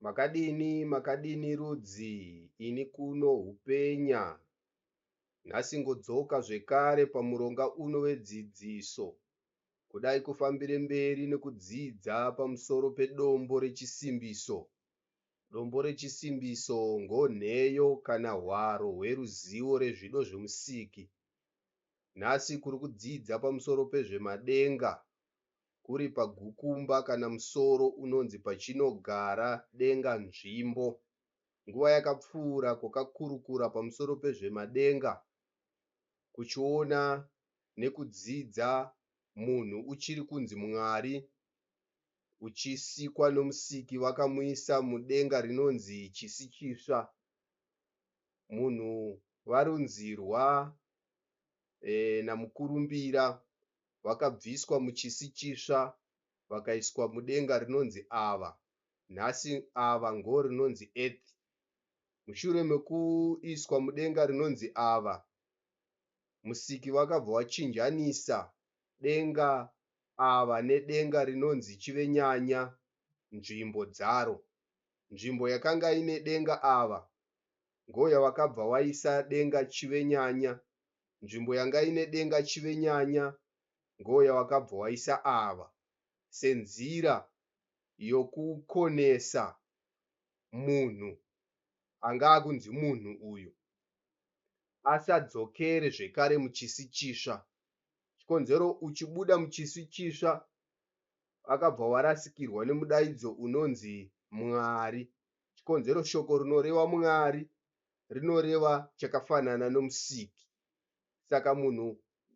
Makadini makadini rudzi ini kuno hupenya. Nhasi ngodzoka zvekare pamuronga uno wedzidziso. Kudai kufambire mberi nekudzidza pamusoro pedombo rechisimbiso. Dombo rechisimbiso ngonheyo kana hwaro hweruzivo rezvido zvemusiki. Nhasi kuri kudzidza pamusoro pezvemadenga kuri pagukumba kana musoro unonzi pachinogara denga nzvimbo. Nguva yakapfuura kwakakurukura pamusoro pezvemadenga kuchiona nekudzidza munhu uchiri kunzi Mwari uchisikwa nomusiki vakamuisa mudenga rinonzi Chisichisva. Munhu varunzirwa e, namukurumbira vakabviswa muChisichisva vakaiswa mudenga rinonzi Ava. Nhasi Ava ngorinonzi Earth. Mushure mekuiswa mudenga rinonzi Ava, Musiki vakabva vachinjanisa denga Ava nedenga rinonzi Chivenyanya nzvimbo dzaro. Nzvimbo yakanga ine denga Ava ngoyavakabva vaisa denga Chivenyanya. Nzvimbo yanga ine denga Chivenyanya ngoyavakabva vaisa Ava senzira yokukonesa munhu anga akunzi munhu uyu asadzokere zvekare muchisichisva. Chikonzero uchibuda muchisichisva akabva warasikirwa nemudaidzo unonzi Mwari. Chikonzero shoko rinoreva Mwari rinoreva chakafanana nomusiki. Saka munhu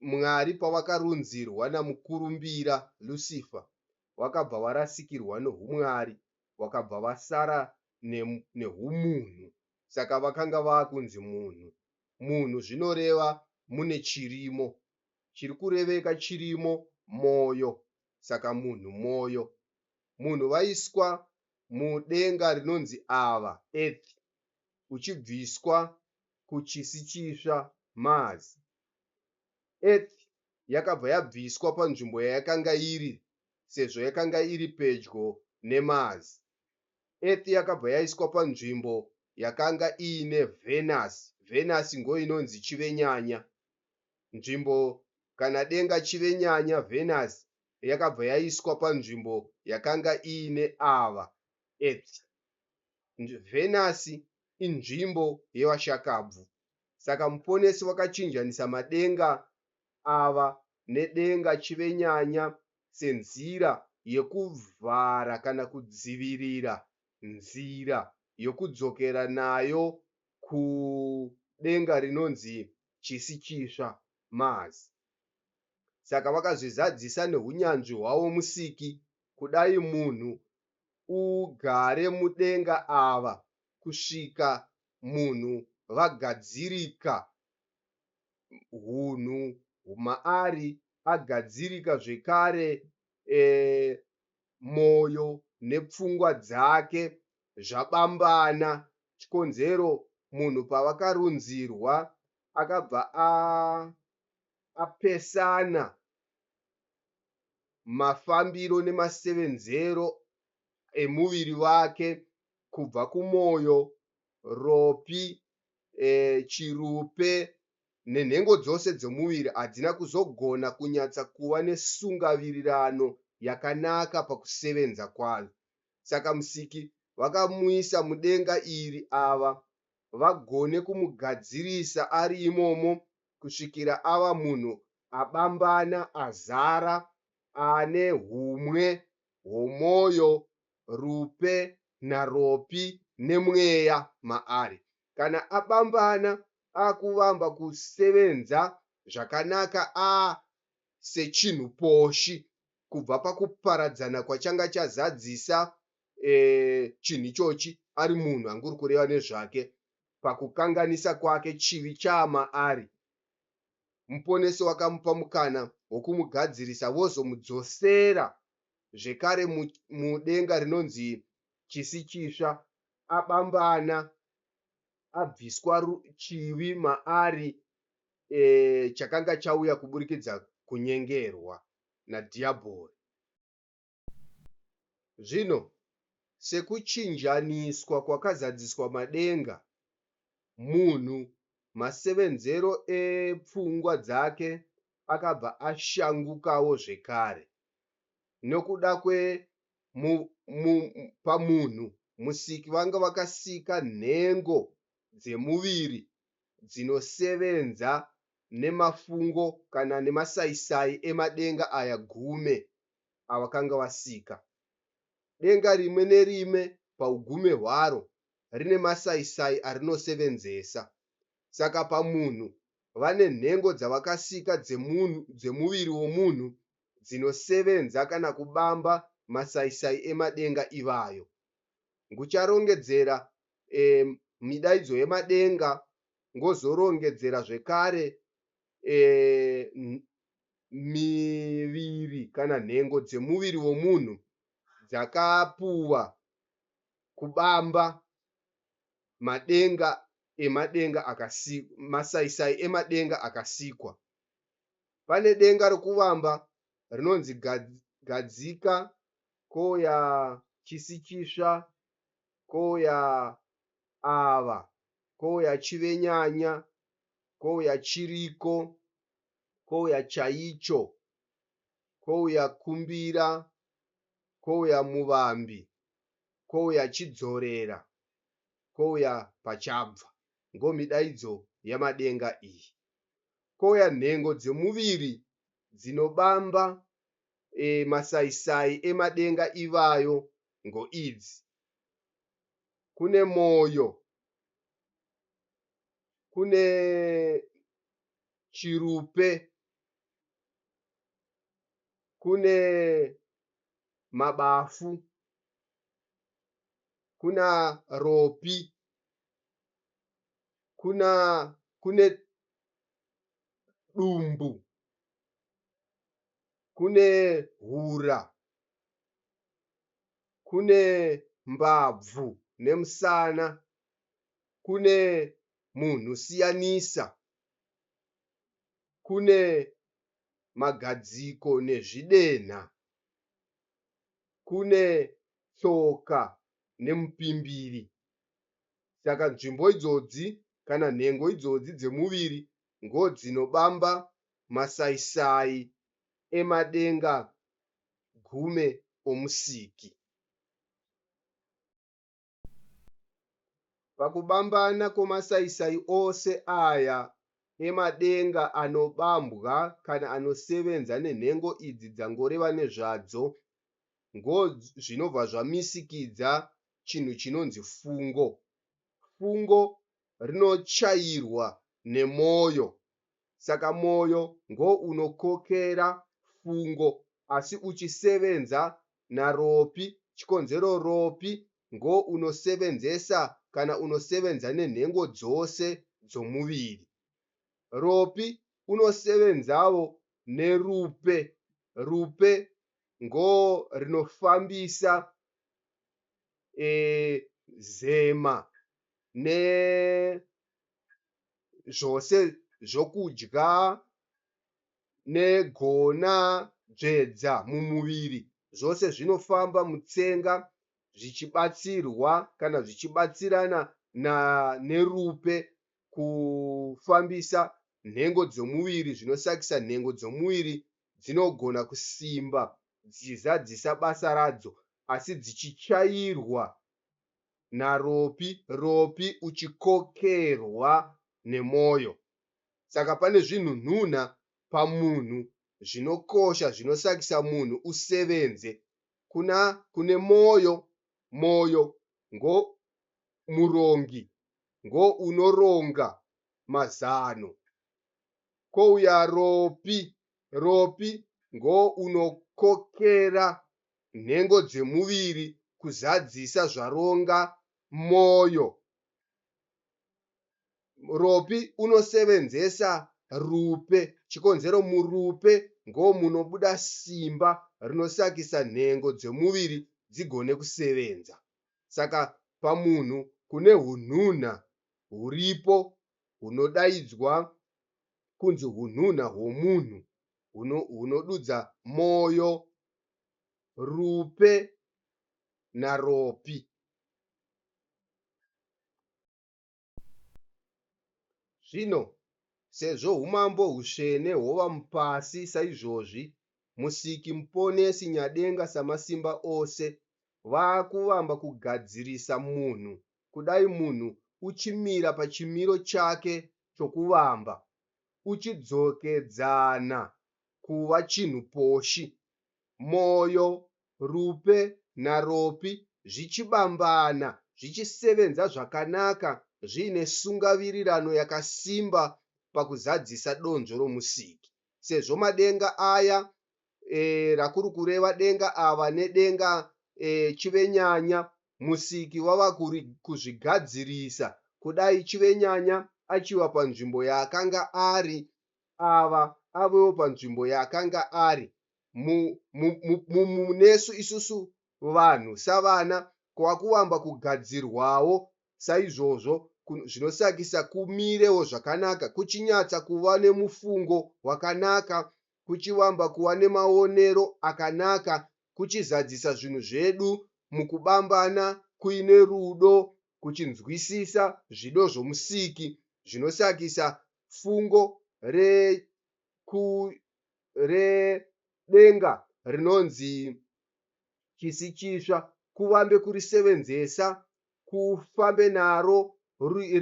Mwari pavakarunzirwa namukurumbira Lucifer vakabva varasikirwa nohumwari vakabva vasara nehumunhu saka vakanga vakunzi munhu. Munhu zvinoreva mune chirimo. Chiri kureveka chirimo moyo saka munhu moyo. Munhu vaiswa mudenga rinonzi ava, earth, uchibviswa kuchisichisva, Mars. Earth yakabva yabviswa panzvimbo yayakanga iri sezvo yakanga iri pedyo neMars. Earth yakabva yaiswa panzvimbo yakanga iine Venus. Venus ngoinonzi Chivenyanya. Nzvimbo kana denga Chivenyanya, Venus, yakabva yaiswa panzvimbo yakanga iine ava, Earth. Venus inzvimbo yevashakabvu. Saka Muponesi vakachinjanisa madenga ava nedenga Chivenyanya senzira yekuvhara kana kudzivirira nzira yokudzokera nayo kudenga rinonzi Chisichisva, Mars. Saka vakazvizadzisa nehunyanzvi hwavo Musiki kudai munhu ugare mudenga ava kusvika munhu vagadzirika hunhu maari agadzirika zvekare e, moyo nepfungwa dzake zvabambana chikonzero munhu pavakarunzirwa akabva apesana mafambiro nemasevenzero emuviri wake kubva kumoyo, ropi, e, chirupe nenhengo dzose dzomuviri hadzina kuzogona kunyatsa kuva nesungavirirano yakanaka pakusevenza kwayo. Saka Musiki vakamuisa mudenga iri ava vagone kumugadzirisa ari imomo kusvikira ava munhu abambana, azara, ane humwe hwomwoyo, rupe naropi nemweya maari. Kana abambana akuvamba kusevenza zvakanaka a sechinhu poshi kubva pakuparadzana kwachanga chazadzisa e, chinhu ichochi ari munhu anguri kureva nezvake pakukanganisa kwake chivi chaamaari Muponesi wakamupa mukana wokumugadzirisa vozomudzosera zvekare mudenga rinonzi Chisichisva abambana abviswa chivi maari e, chakanga chauya kuburikidza kunyengerwa nadhiyabhori. Zvino, Sekuchinjaniswa kwakazadziswa madenga, munhu masevenzero epfungwa dzake akabva ashangukawo zvekare. Nokuda kwe pamunhu musiki vanga vakasika nhengo dzemuviri dzinosevenza nemafungo kana nemasaisai emadenga aya gume avakanga vasika. Denga rimwe nerimwe paugume hwaro rine masaisai arinosevenzesa. Saka pamunhu vane nhengo dzavakasika dzemuviri womunhu dzinosevenza kana kubamba masaisai emadenga ivayo. Ngucharongedzera e, midaidzo yemadenga ngozorongedzera zvekare e, miviri kana nhengo dzemuviri womunhu dzakapuwa kubamba madenga emadenga akasikwa, masaisai emadenga akasikwa. Pane denga rokuvamba rinonzi Gadzika, kouya Chisichisva, kouya Ava, kouya Chivenyanya, kouya Chiriko, kouya Chaicho, kouya Kumbira, kouya Muvambi, kouya Chidzorera, kouya Pachabva. Ngomidaidzo yamadenga iyi. Kouya nhengo dzemuviri dzinobamba e, masaisai emadenga ivayo ngoidzi. Kune moyo, kune chirupe, kune mabafu, kuna ropi, kuna kune dumbu, kune hura, kune mbabvu nemusana, kune munhu siyanisa, kune magadziko nezvidenha, kune tsoka nemupimbiri. Saka nzvimbo idzodzi kana nhengo idzodzi dzemuviri ngodzinobamba masaisai emadenga gume omusiki. Pakubambana kwemasaisai ose aya emadenga anobambwa kana anosevenza nenhengo idzi dzangoreva nezvadzo ngozvinobva zvamisikidza chinhu chinonzi fungo. Fungo rinochairwa nemwoyo saka mwoyo ngounokokera fungo asi uchisevenza naropi chikonzero ropi ngounosevenzesa kana unosevenza nenhengo dzose dzomuviri. Ropi unosevenzawo nerupe. Rupe ngorinofambisa e, zema nezvose zvokudya negona dzvedza mumuviri zvose zvinofamba mutsenga zvichibatsirwa kana zvichibatsirana nerupe kufambisa nhengo dzomuviri zvinosakisa nhengo dzomuviri dzinogona kusimba dzichizadzisa basa radzo asi dzichichairwa naRopi, Ropi uchikokerwa nemwoyo. Saka pane zvinhu nhunha pamunhu zvinokosha zvinosakisa munhu usevenze. Kuna kune mwoyo, mwoyo ngo murongi, ngo unoronga mazano. Kouya Ropi, Ropi ngo unokokera nhengo dzemuviri kuzadzisa zvaronga mwoyo. Ropi unosevenzesa rupe, chikonzero murupe ngomunobuda simba rinosakisa nhengo dzemuviri dzigone kusevenza. Saka pamunhu kune hunhunha huripo hunodaidzwa kunzi hunhunha hwomunhu hunodudza mwoyo, rupe. naRopi. Zvino, sezvo humambo husvene hwova mupasi saizvozvi, Musiki Muponesi Nyadenga Samasimba ose vakuvamba kugadzirisa munhu kudai munhu uchimira pachimiro chake chokuvamba, uchidzokedzana kuva chinhu poshi. Moyo, Rupe naRopi zvichibambana zvichisevenza zvakanaka zviine sungavirirano yakasimba pakuzadzisa donzvo roMusiki. Sezvo madenga aya e, rakuri kureva denga ava nedenga e, chivenyanya Musiki vava kuzvigadzirisa kudai chivenyanya achiva panzvimbo yaakanga ari ava avewo panzvimbo yaakanga ari munesu isusu vanhu savana kwakuvamba kugadzirwawo saizvozvo zvinosakisa kumirewo zvakanaka kuchinyatsa kuva nemufungo wakanaka kuchivamba kuva nemaonero akanaka kuchizadzisa zvinhu zvedu mukubambana kuine rudo kuchinzwisisa zvido zvomusiki zvinosakisa fungo redenga rinonzi chisi chisva kuvambe kurisevenzesa kufambe naro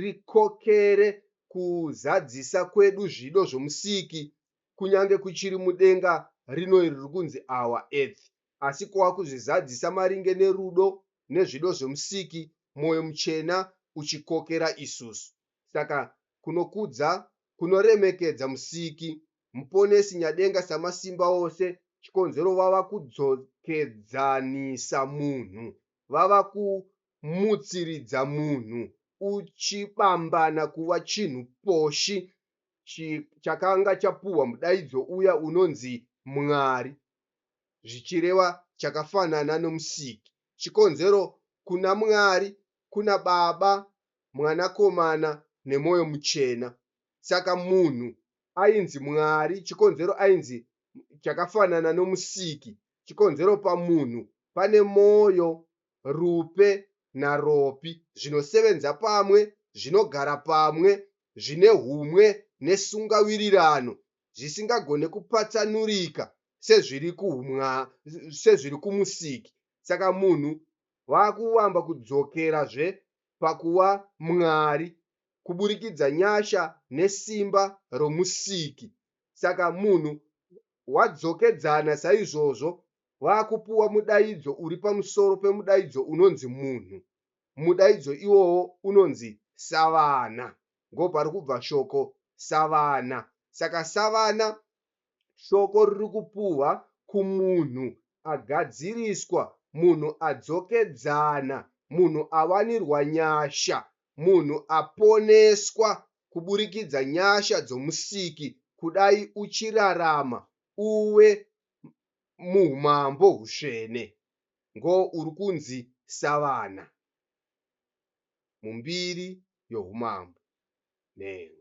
rikokere kuzadzisa kwedu zvido zvomusiki kunyange kuchiri mudenga rino iri riri kunzi our earth asi kuva kuzvizadzisa maringe nerudo nezvido zvemusiki mwoyo muchena uchikokera isusu saka kunokudza kunoremekedza musiki muponesi nyadenga samasimba ose chikonzero vava kudzokedzanisa munhu vava kumutsiridza munhu uchibambana kuva chinhu poshi chakanga chapuhwa mudaidzo uya unonzi Mwari zvichireva chakafanana nomusiki. Chikonzero kuna Mwari kuna Baba, Mwanakomana neMwoyo Muchena. Saka munhu ainzi Mwari chikonzero ainzi chakafanana nomusiki. Chikonzero pamunhu pane mwoyo, rupe naropi zvinosevenza pamwe, zvinogara pamwe, zvine humwe nesungawirirano zvisingagone kupatsanurika sezviri sezviri kumusiki. Saka munhu vakuvamba kudzokerazve pakuva Mwari kuburikidza nyasha nesimba romusiki. Saka munhu wadzokedzana saizvozvo vakupuwa mudaidzo uri pamusoro pemudaidzo unonzi munhu. Mudaidzo iwowo unonzi savana. Ndopari kubva shoko savana. Saka savana shoko riri kupuhwa kumunhu agadziriswa, munhu adzokedzana, munhu awanirwa nyasha, munhu aponeswa kuburikidza nyasha dzomusiki kudai uchirarama uve muumambo husvene ngo uri kunzi savana mumbiri youmambo. Nhengo.